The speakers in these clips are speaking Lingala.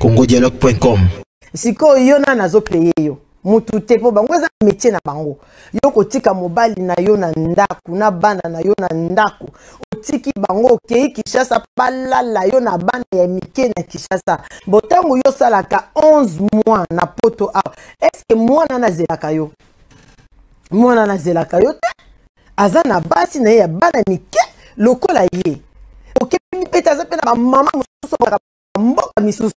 congodialogue.com. Sikoyo yo nani azopaye yo? Mutu te, mpo bango eza métier na bango. Yo kotika mobali na yo na ndako na bana na yo na ndako, otiki bango okei Kinshasa, balala yo na bana ya mike na Kinshasa. Bo ntango yo osalaka 11 mois na poto awa, est-ce mwana nazelaka yo? Mwana nazelaka yo te, aza na basi na ye ya bana mike lokola ye. Okebi mpe te, aza mpe na bamama mosusu, mboka misusu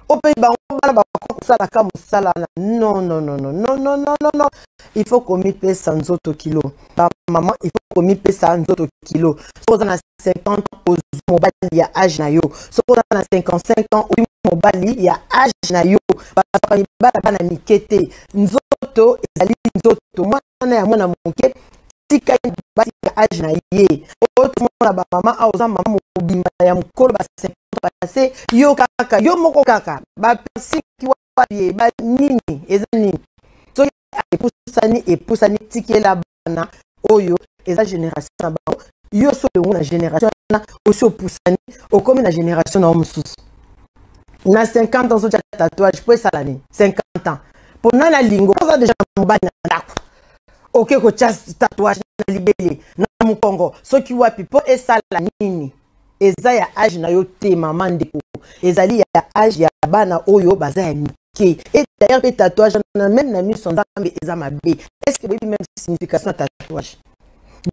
ope bango bana bakoki kosalaka mosala wana. Non, non, non, non, non, non, non, non, non. Il faut komipesa nzoto kilo, bamama, il faut komipesa nzoto kilo. Soki oza na 50 ans, ozwi mobali ya age na yo. Soki oza na 55 ans, ozwi mobali ya age na yo. Bazwaka mibala bana mike te. Nzoto ezali nzoto, mwana ya mwana moke, tika basi ya age na ye. Oyo tomona bamama awa, oza mama mobimba ya mokolo, ba 50 passé, yo kaka yo moko kaka bapesiki wapi, banini, eza nini? Soki epusani, epusani, tikela bana oyo eza génération na bango. Yo so olongo na génération wana, osi opusani, okomi na génération na yo mosusu. Na 50 ans ozotia tatouage po esala nini? 50 ans mpo nani alingo? Oza déjà mobali na ndako, oke kotia tatouage na libele, na mokongo, soki wapi, mpo esala nini? Eza ya age na yo te, mama, ndeko, ezali ya age ya bana oyo baza ya mike. Et d'ailleurs mpe tatouage na même na miso Nzambe eza mabe. Est ce que boyebi même signification ya tatouage?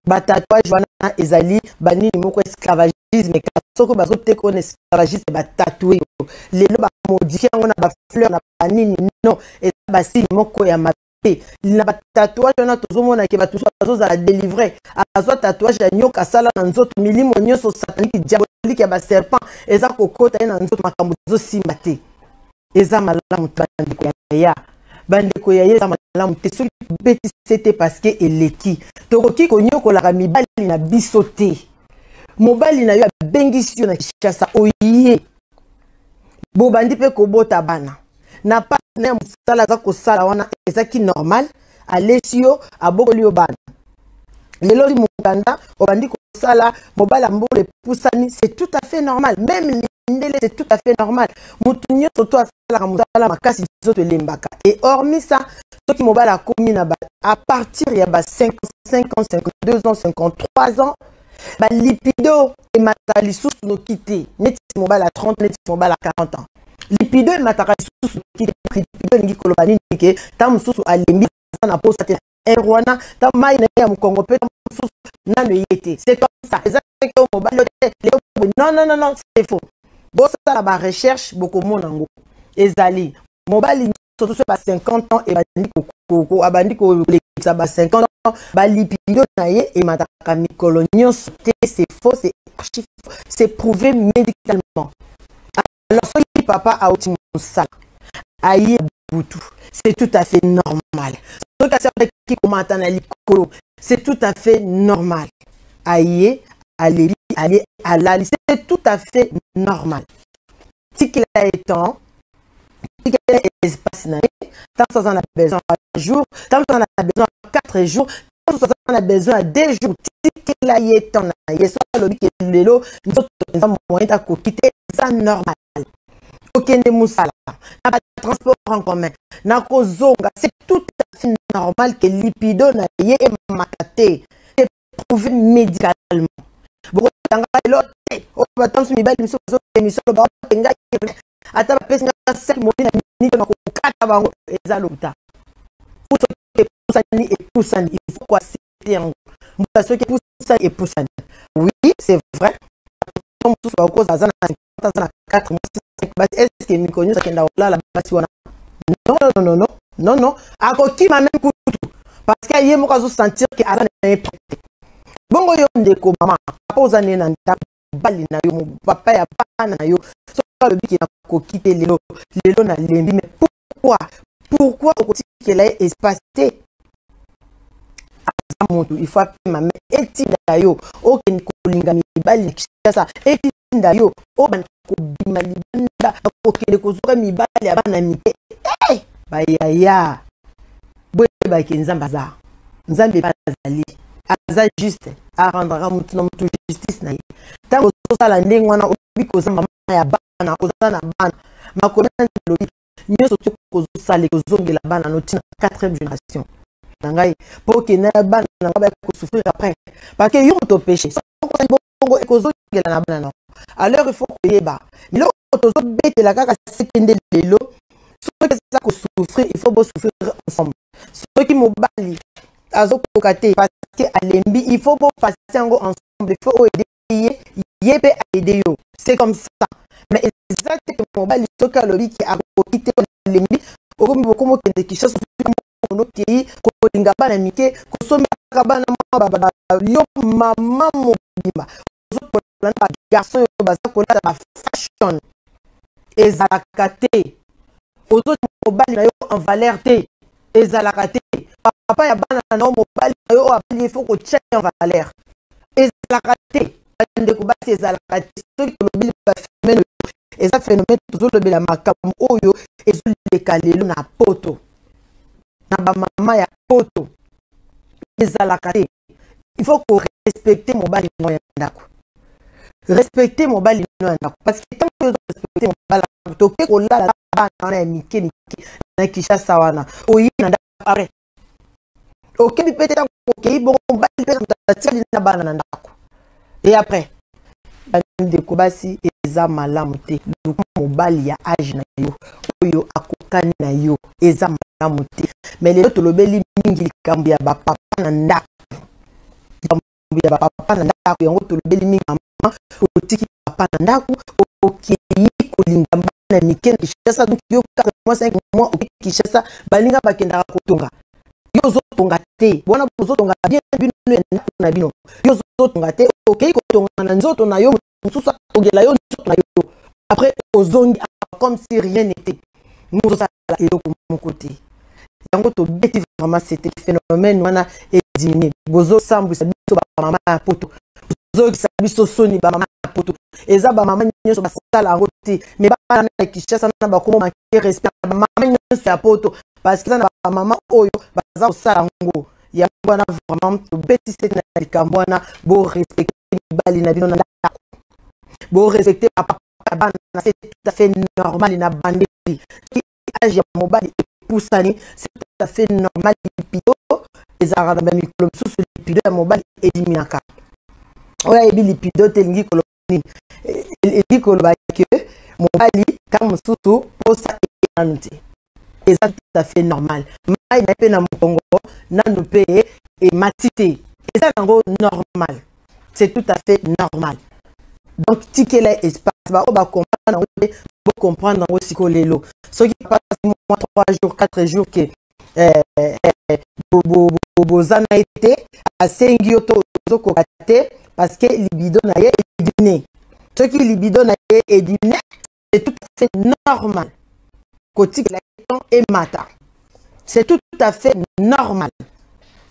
Batatouage wana ezali banini moko, esclavagisme. Soki bazoteka wana esclavagisme, batatouer yo, lelo bamodifier yango na bafleur na banini. Non, eza basigne moko ya mabe. Na batatouage wana tozomona ke bato mosusu bazozala délivre. Azwa tatouage ya nyoka, asala na nzoto, milimo nyonso satanique, diabolique ya baserpent eza kokota ye na nzoto, makambo ezosimba te. Eza malamu te, bandeko ya bandeko ya ye, eza malamu te. Soki tobetisi te, parce que eleki, tokoki konyokolaka mibali na biso te. Mobali na yo abengisi yo na Kinshasa, oye, bobandi mpe kobota bana. Na pasi na ya mosala aza kosala wana, ezaki normal, alesi yo, abokoli yo bana. Lelo ozwi mokanda, obandi kosala, mobali ya mbula epusani, c'est tout à fait normal. Même mindele, c'est tout à fait normal. Motu nyonso to asalaka mosala makasi, nzoto elembaka. Et hormis ça, soki mobali akomi na ba, à partir ya ba 55 ans, 52 ans, 53 ans, balibido emataka lisusu noki te. Neti mobali ya 30, neti mobali ya 40 ans, libido emataka lisusu noki te. Libido elingi koloba nini? Ke ntango mosusu alembi, aza na posa te heure wana, ta mai na ye ya mokongo mpe mosusu nano eye te. C'est comme ça, eza ke mobali te lelo. Non, non, non, non, c'est faux. Bosala barecherche, bokomona yango. Ezali mobali nyonso so ba 50 ans ebandi, abandi kolekisa ba 50 ans, balibido na ye emataka mikolo nyonso te. C'est faux, c'est archi faux, c'est prouvé médicalement. Alors soki papa auti mosala, aye butu, c'est tout à fait normal. Soki asalaki komata na likolo, c'est tout à fait normal. Aye, aleli, aye, alali, c'est tout à fait normal. Tikela étant, tikela espace na ye. Ntango aza na besoin ya jour, ntango aza na besoin ya 4 jours, ntango aza na besoin ya 2 jours, tikela ye temps na ye. So alobi ke lelo nzoto eza moyen takoki te, eza normal. Kokende mosala na batransport en commun, na kozonga, c'est tout à fait normal ke libido na ye emata te. C'est prouvé médicalement. Bokotanga lelo te oyo batanso mibali miso bazoémission, baotenga ata bapesi nga 5 moli na minute na kokata bango, eza lokuta. Soki epusani, epusani, il faut koaccepter yango. Mbuta, soki epusani, epusani. Oui, c'est vrai, mosusu bakoza aza na 50, aza na 4 mois, 5 basi. Est ce que mikolo nyonso akenda kolala basi wana? Non, non, non, non, non, non, akokima même kutu, parce que ye moko azosentir ke aza na ye te. Bongo yo ndeko mama, papa oza nde na ndako, mobali na yo, papa ya bana na yo, soki alobi ke nakoki te lelo, lelo nalembi, mais pourquoi, pourquoi okotikela ye espace te? Aza motu, il faut apema. Mais etinda yo okende kolinga mibali na Kinshasa, etinda yo obanda kobima libanda, kokende kozwaka mibali ya bana mike? Hey! Bayaya, boyebaki Nzambe aza Nzambe, epe azali, aza juste, arendraka motu na motu justice na ye. Ntango ozosala ndenge wana, oyebi koza mama ya bana, oza na bana. Makomi elobi nyonso to kozosala ekozongela bana no ntina 4e génération na ngai mpo okende na bana na ngai baya kosouffrir après, parce que yo moto opeshe soki bongo ekozongela na bana na. Alors il faut koyeba biloko tozobetela kaka sete nde lelo. Soki eza kosouffrir, il faut bosouffrir ensemble. Soki mobali azokoka te parce que alembi, il faut bopasser yango ensemble. Il faut oaider ye, ye mpe aide yo, c'est comme ça. Mais eza te ke mobali soki alobi ke akoki te, alembi, okomi bokomi okende Kinshasa, okei kolinga bana mike, kosombaka bana mwa yo mama mobimba, ozokola na bagarçon oyo baza kolata bafashion. Ezalaka te. Ozotia mobali na yo en valeur te, ezalaka te. Papa ya bana na yo, mobali na yo oyo abali, il faut kotia en valeur. Ezalaka te, bandeko basi, ezalaka te. Soki tolobeli baphénomène oyo, eza phénomène tozolobela, makambo oyo ezoleka lelo na Poto, na bamama ya Poto, ezalaka te. Il faut korespecter mobali no ya ndako, respecter mobali no ya ndako, parce que ntango oyo respecter mobali, toke kolala bana wana ya mike mike na Kinshasa wana, oyi na ndako, après okebi mpe te. Ntango okei bongo, mobali mpe moto atikali na bana na ndako. Et après, bandeko basi, eza malamu te. Luka mobali ya âge na yo, oyo akokani na yo, eza malamu te. Mais lelo tolobeli mingi likambo ya bapapa na ndako, likambo ya bapapa na ndako, yango tolobeli mingi. Mama, otiki papa na ndako, okei kolinga bana mike na Kinshasa. Donc yo 4 mois, 5 mois, okei Kinshasa, balinga bakendaka kotonga, yo ozotonga te. Wana bozotonga bien bino ya ndako na bino, yo ozotonga te. Okei kotonga na nzoto na yo, mosusu atongela yo nzoto na yo, après ozongi comme si rien n'était, mozosala eloko moko te. Yango tobeti vraiment, c'était phénomène wana ediminuer. Bozosambwisa biso bamama ya Poto, bozokisa biso soni, bamama ya Poto. Eza bamama nyonso basala yango te, mais bana na Kinshasa na bakoma manquer respect na bamama nyonso ya Poto, parce que eza na bamama oyo baza kosala yango. Yango wana vraiment tobeti sete na likambo wana. Borespecter mibali na bino na ndako, borespecter bapapa ya bana, c'est tout à fait normal. Na bandeli, soki âge ya mobali epusani, c'est tout à fait normal. Libido ezalaka na bamikolo mosusu, libido ya mobali ediminaka. Oyo ayebi libido te, elingi koloba nini? Elingi koloba ke mobali ntango mosusu posa nanu te, eza tout à fait normal. Mai na ye mpe na mokongo nanu mpe emati te, eza yango normal, c'est tout à fait normal. Donc tikela espace. Baoyo bacomprendre yango te, bocomprendre yango sikoyo lelo. Soki pasi mwa 3 jours, 4 jours ke boza na ye te, asengi yo to ozokoka te, parce que libido na ye ediminuer. Soki libido na ye ediminuer, c'est tout à fait normal kotikela ye temps emata, c'est tout à fait normal.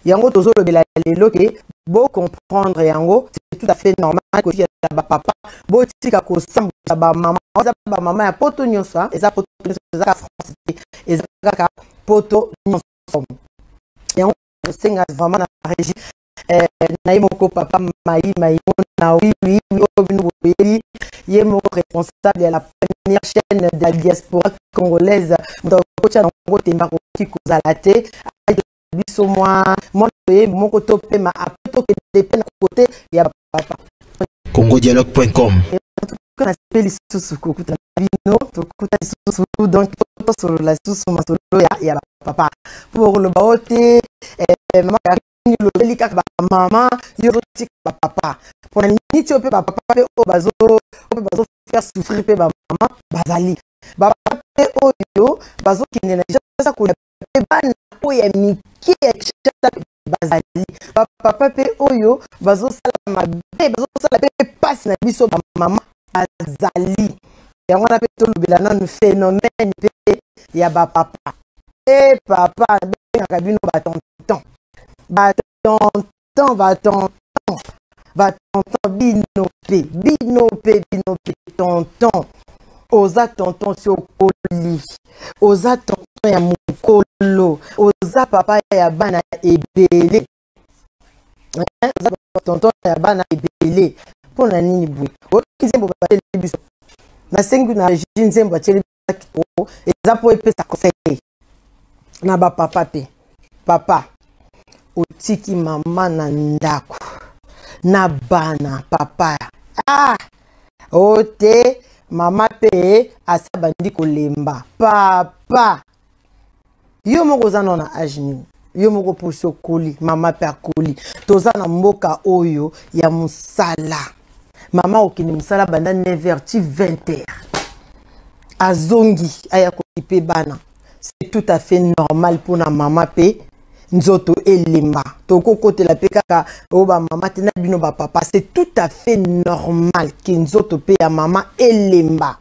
Yango tozolobela lelo ke bocomprendre yango, c'est tout à fait normal kotikela bapapa. Botika kosambwisa bamama. Eza bamama ya Poto nyonso, eza Poto nyonso, eza kaka France te, eza kaka Poto nyonso. Yango tosenga vraiment na régie na ye moko papa Mai Maimona, oui, oyo bino boyebi, ye moko responsable ya la première chaîne de la diaspora congolaise, moto akotya nango temba akoki kozala te. Biso mwa mwa toyembi moko, topema, après tokende mpe na kote ya papa. congodialogue.com. Nasepeli lisusu kokuta bino, tokuta lisusu, donc tosolola lisusu masolo ya bapapa, mpo koloba o te mama Karine lobeli kaka bamama, yo ozotika bapapa mpona nini? Oyo mpe bapapa mpe oyo bazo mpe bazofaire souffrir mpe bamama, bazali bapapa mpe oyo bazokende na Kinshasa kolia mpe bana oyo ya mike ya Kinshasa, bazali bapapa mpe oyo bazosala mabe, bazosala mpe mpasi na biso bamama, bazali. Yango wana mpe tolobela nanu phénomène mpe ya bapapa. E papa, nabengaka bino batonton, batonton, batonton, batonton. Bino mpe, bino mpe, bino mpe tonton. Oza tonton, si okoli, oza tonton ya mokolo, oza papa ya bana ebele, oza tonton ya bana ebele, mpo na nini boye? Oyoki nzembo batieli biso? Nasengi na régie nzembo atieli. kitoko, eza mpo epesa conseil na bapapa mpe. Papa, otiki mama na ndako na bana, papa, ah, o te, mama mpe asi abandi kolemba. Papa, yo moko oza nao na age nini? Yo moko mposi okoli, mama mpe akoli. Toza na mboka oyo ya mosala. Mama okende mosala banda 9h ti 20h, azongi aya kokipe bana. C'est tout à fait normal mpona mama mpe nzoto elemba. Tokokotela mpe kaka oyo bamama te, na bino bapapa, c'est tout à fait normal ke nzoto mpe ya mama elemba.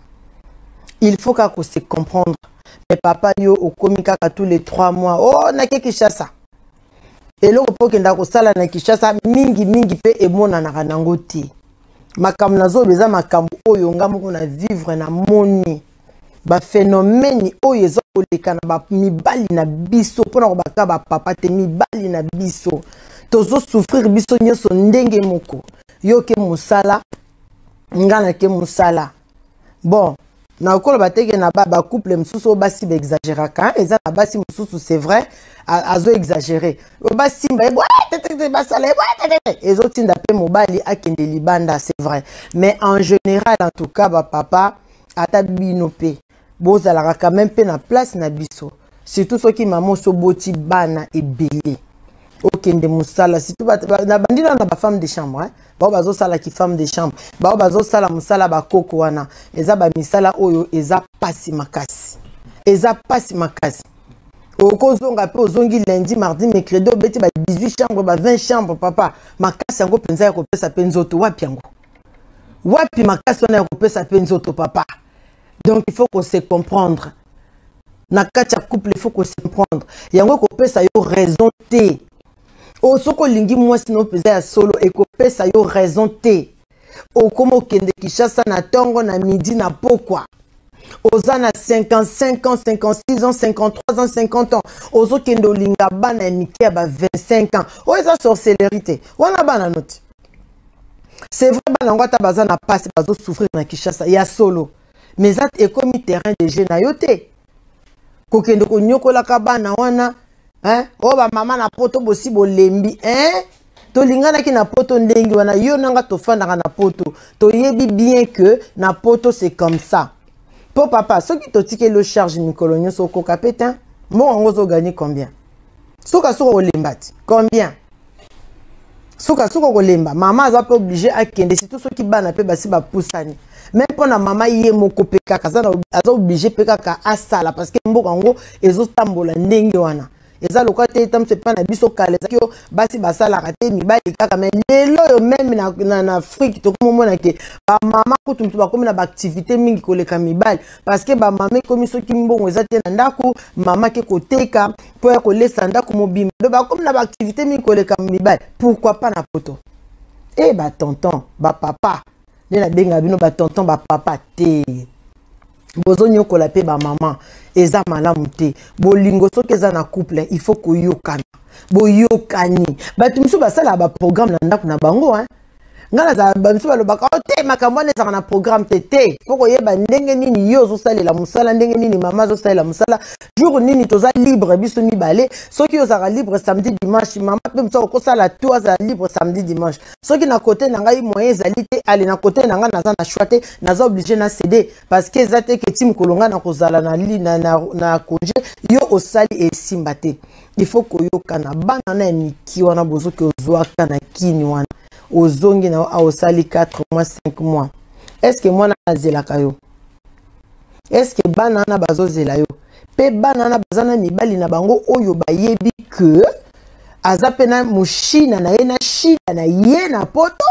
Il faut kaka kose comprendre. Mais papa, yo okomi kaka tous les 3 mois, oh, nake Kinshasa. Eloko mpo okenda kosala na Kinshasa mingimingi mpe emonanaka nango te. Makambo nazoloba eza makambo oyo nga moko na vivre, na moni baphénomène oyo eza koleka na mibali na biso. Mpona kobaka bapapa te, mibali na biso tozosouffrir biso nyonso ndenge moko. Yo ke mosala, nga nake mosala. Bon, nakoloba teke na bacouple mosusu oyo basi baexagéraka. Eza na basi mosusu, c'est vrai, azo exagéré. Basimba ye, basala ye, ezotinda mpe mobali akende libanda, c'est vrai. Mais en général, en tout cas, bapapa, ata bino mpe bozalaka quand même mpe na place na biso, surtout soki mama oso oboti bana ebele, okende mosala. Surtout na bandi nano na bafemme de chambre, hein? Bao bazosalaki femme de chambre, bao bazosala mosala bakoko wana, eza bamisala oyo eza pasi makasi, eza pasi makasi. Okozonga mpe ozongi lundi, mardi, mercredi, obeti ba 18 chambre, ba 20 chambre. Papa, makasi yango mpenza ya kopesa mpe nzoto wapi? Yango wapi makasi wana ya kopesa mpe nzoto, papa? Donc il faut qu'on se comprendre na kati ya couple, il faut qu'on se comprendre. Yango ekopesa yo raison te. Oyo soki olingi mwasi na yo mpenza ya solo, ekopesa yo raison te okoma okende Kinshasa na ntongo, na midi, na pokwa. Oza na 55 ans, 56 ans, 53 ans, 50 ans, ozokende olinga bana ya mike ya ba 25 ans. Oyo eza sorcellerie te wana? Bana no te, c'est vrai, bana yango ata baza na pasi, bazosouffrir na Kinshasa ya solo, mais eza ekomi terrain de jeu na yo te kokende konyokolaka bana wana, hein? Oyo bamama na Poto bosi bolembi, hein? Tolinganaki na Poto ndenge wana. Yo nanga tofandaka na Poto, toyebi bien que na Poto c'est comme ça. Mpo papa, soki totikeli yo charge mikolo nyonso, okoka mpe te. Mbongo yango ozoganye combien? Sukasuka okolemba ti combien? Sukasuka okolemba. Mama aza mpe obligé akende, surtout soki bana mpe basi bapusani. Me mpo na mama ye moko mpe kaka aza obligé mpe kaka asala, parce que mboka yango ezotambola ndenge wana. Eza lokola te etambusa epai na biso kala, ezalaki yo basi basalaka te, mibali kaka. Mais lelo oyo, même na Afrique, tokomomona ke bamama kutu motu bakomi na baactivité mingi koleka mibali, parce que bamama ekomi soki mbongo eza te na ndako, mama ke koteka mpo ya kolesa ndako mobimba. Donc bakomi na baactivité mingi koleka mibali. Pourquoi pas na Poto? E batonton, bapapa, nde nabengaka bino batonton, bapapa te, bozonyokola mpe bamama, eza malamu te. Bolingo soki eza na couple, il faut koyokana. Boyokani. Bato mosusu basalaka baprogramme na ndako na bango, hein? Ngai nazala, bamisu balobaka o te, makambo wana ezalaka na programme te. Te, fo koyeba ndenge nini yo ozosalela mosala, ndenge nini mama azosalela mosala, jour nini toza libre biso mibale. Soki ozalaka libre samedi, dimanche, mama mpe mosu okosala to azala libre samedi, dimanche. Soki na kote na ngai moyen ezali te, ale na kote na ngai naza na choix te, naza obligé na céder, parce que eza te ke ti mokolo ngai na kozala na congé, yo osali esimba te. Il faut koyokana. Bana na ya miki wana bozoki ozwaka na kini wana, ozongi na yo osali 4 mois, 5 mois, est ce que mwana azelaka yo? Est ce que bana wana bazozela yo? Mpe bana wana baza na mibali na bango oyo bayebi ke aza mpe na moshina na ye na shida na ye na Poto.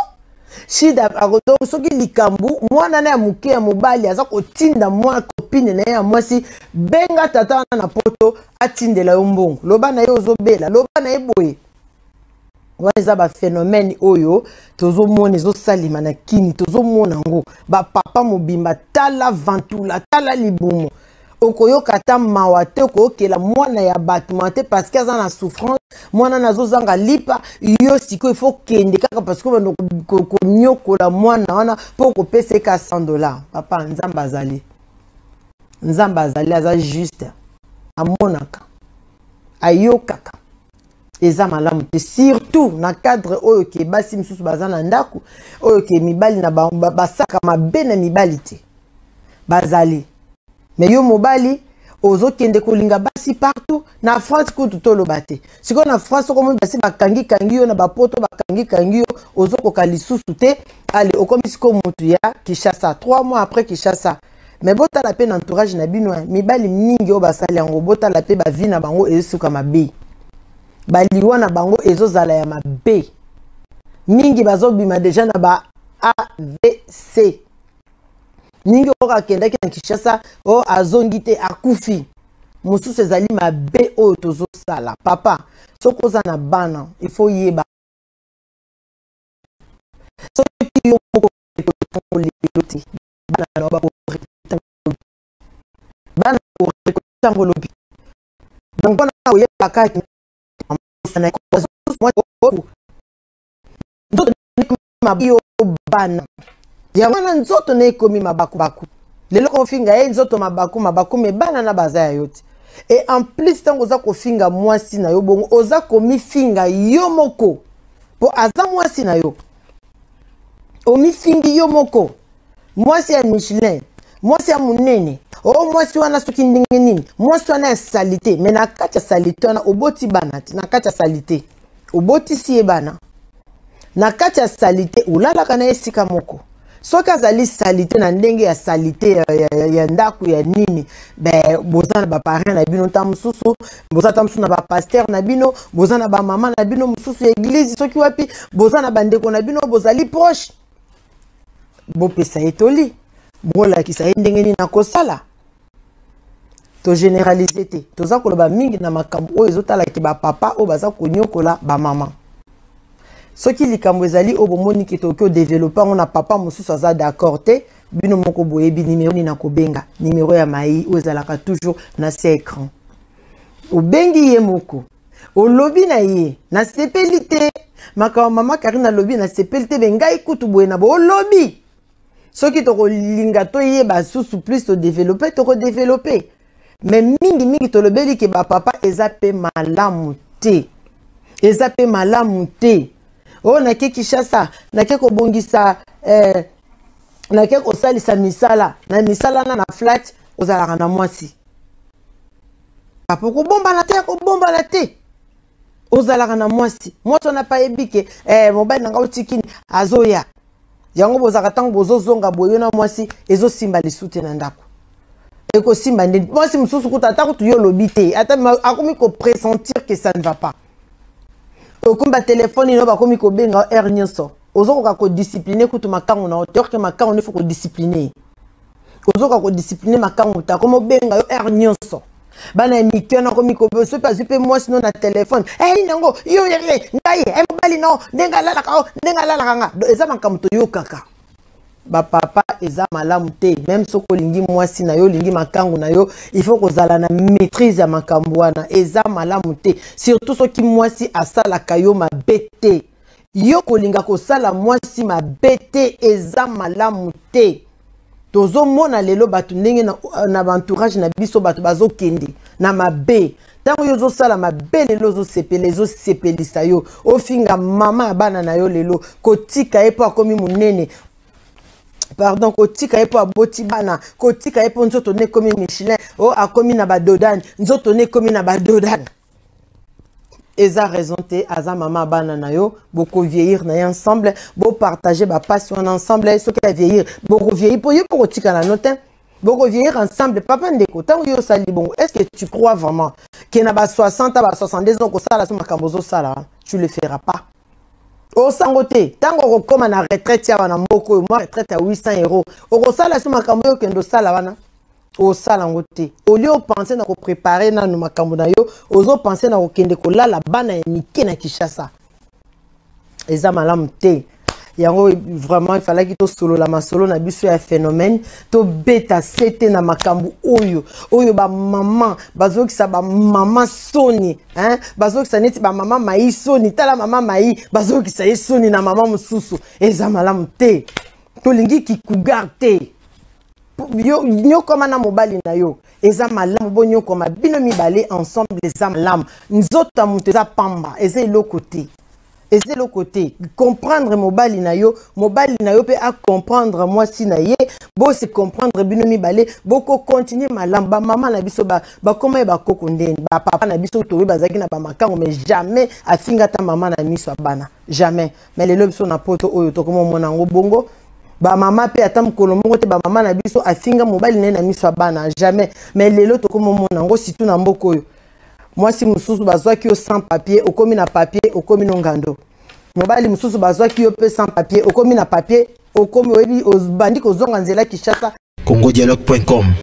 Shida, donc soki likambo, mwana na ya moke ya mobali aza kotinda mwana copine na ye ya mwasi: "Benga tata wana na Poto, atindela yo mbongo, loba na ye ozobela, loba na ye boye." Wana eza baphénomène oyo tozomona ezosalema na kini. Tozomona yango, bapapa mobimba, tala vantula, tala libumu. Okoyoka ata mawa te, okoyokela mwana ya bato mawa te, parce que aza na souffrance. Mwana na azozanga lipa. Yo sikoyo ifo kende kaka parce que bando konyokola mwana wana mpo okopesa eka 100 dollar. Papa, Nzambe azali. Nzambe azali, aza juste, amonaka, ayokaka. Eza malamu te, surtout na cadre oyo ke basi misusu baza na ndako oyo ke mibali na basaka mabe na mibali te bazali. Mais yo mobali ozokende kolinga basi partout na France, kutu toloba te. Sikoyo na France okomoni basi bakangi-kangi yo, na bapoto bakangi-kangi yo, ozokoka lisusu te. Ale, okomi sikoyo motu ya Kinshasa, 3 mois après Kinshasa. Mais botala mpe na entourage na bino, mibali mingi oyo basali yango, botala mpe bavie na bango ezosuka mabe, baliwa na bango ezozala ya mabe mingi, bazobima deja na ba AVC mingi. Oyo akendaki na Kinshasa, oyo azongi te, akufi. Mosusu ezali mabe oyo tozosala. Papa, soki oza na bana, il faut yeba, soki yo moko lelo te, bana na bakoretango, bana koretango lobi. Donc mpona koyeba kaka nzoto yo bana yango wana, nzoto na ekomi mabakubaku lelo, kofinga ye nzoto mabaku mabaku, mais bana na baza ya yo te. Et en plus, ntango oza kofinga mwasi na yo bongo, oza komifinga yo moko, mpo aza mwasi na yo, omifingi yo moko. Mwasi ya Michelin, mwasi ya monene, o mwasi wana soki ndenge nini, mwasi wana ya saleté. Mais na kati ya saleté wana oboti bana te, na kati ya saleté obotisi ye bana, na kati ya saleté olalaka na ye esika moko. Soki azali saleté na ndenge ya saleté ya ndako ya nini, be boza na baparent na bino, nta mosusu boza, ta mosusu na bapasteur na bino, boza na bamama na bino mosusu ya église, soki wapi, boza na bandeko na bino, bozali proche, bopesa ye toli, bolakisa ye ndenge nini akosala. Togénéraliser te, toza koloba mingi na makambo oyo ezotalaki bapapa oyo baza konyokola bamama. Soki likambo ezali oyo bomoni ke tokoki odévelopper yango na papa mosusu aza d'accord te, bino moko boyebi nimero nini na kobenga, nimero ya mai oyo ezalaka toujours na se écran. Obengi ye moko, olobi na ye: "Nasepeli te makambo mama Karine alobi, nasepeli te, be ngai kutu boye na bo." Olobi, soki tokolinga toyeba susu plus, todévelopper, tokodévelopper. Mais mingimingi tolobeli ke bapapa, eza mpe malamu te, eza mpe malamu te. Oyo nake Kinshasa, nake kobongisa, nake kosalisa misala na misala na flat, ozalaka na mwasi. Papa, kobombana te, kobombana te, ozalaka na mwasi. Mwasi wana mpe ayebi ke mobali na ngai otikini azoya. Yango bozalaka, ntango bozozonga boye na mwasi, ezosimba lisu te na ndako, ekosimba nde mwasi mosusu kuta ata kutu yo olobi te, ata akomi kopressentir que ça ne va pas. Okomi batelefone ino, bakomi kobenga heure nyonso, ozokoka kodiscipliner kutu makango na yo te, orke makango nde faut kodiscipliner. Ozokoka kodiscipliner makango te, akomi obenga yo heure nyonso. Bana ya mike wana akomi, soki azwi mpe mwasi no na telefone, nini yango yo ngai mobali no ndenge alalaka o ndenge alalaka nga. Eza makambo toyokaka. Bapapa, eza malamu te. Même soki olingi mwasi na yo, olingi makangu na yo, il faut kozala na maîtrise ya makambo wana. Eza malamu te, surtout soki mwasi asalaka yo mabe te. Yo kolinga kosala mwasi mabe te, eza malamu te. Tozomona lelo bato ndenge na baentourage na biso, bato bazokende na mabe. Ntango yo ozosala mabe lelo, ozosepela, ezosepelisa yo. Ofinga mama ya bana na yo lelo, kotika ye mpo akomi monene, pardon, kotika ye mpo aboti bana, kotika ye mpo nzoto nde ekomi Michelin, o akomi na badodane, nzoto nde ekomi na badodane, eza raison te. Aza mama bana na yo, bokovieillir na ye ensemble, bopartage bapasi wana ensemble. Soki avieillir, bokovieillir, mpo ye mpo kotikala no te, bokovieillir ensemble. Papa, ndeko, ntango yo osali bongo, est ce que tu crois vraiment ke na ba 60, ba 62 ans, kosala so makambo ozosala wana? Tu le feras pas, osango te. Ntango okokóma na retraite awa na mboka oyo, mwa retraite ya 800 euro, okosala so makambo oyo okende osala wana, osala yango te. Au lieu openser na kopréparer nanu makambo na yo, ozopenser na kokende kolala bana ya mike na Kinshasa. Eza malamu te. Yango vraiment efalaki tosolola masolo na biso ya phénomène, tobeta sete na makambo oyo bamama bazokisa bamama soni, hein? Bazokisa neti bamama mai soni. Tala mama mai, bazokisa ye soni na mama mosusu. Eza malamu te. Tolingi kikugar te. Yo nyokoma na mobali na yo eza malamu, bonyokoma bino mibale ensemble eza malamu. Nzoto ya moto eza pamba, eza eloko te, eza eloko te. Comprendre mobali na yo, mobali na yo mpe acomprendre mwasi na ye, bose comprendre bino mibale, bokocontinue malamu. Bamama na biso bakoma ye bakoko ndeni, bapapa na biso toye bazalaki na bamakango, mais jamais afinga ata mama na miso ya bana, jamais. Mais lelo biso na poto oyo tokoma omona yango bongo. Bamama mpe ata mokolo moko te bamama na biso afinga mobali na ye na miso ya bana, jamais. Mais lelo tokoma omona yango, surtout na mboka oyo. Mwasi mosusu bazwaki yo sans papier, okomi na papier, okomi no ngando. Mobali mosusu bazwaki yo mpe sans papier, okomi na papier, okomi oyebi, obandi kozonga nzela Kinshasa. congodialogue.com.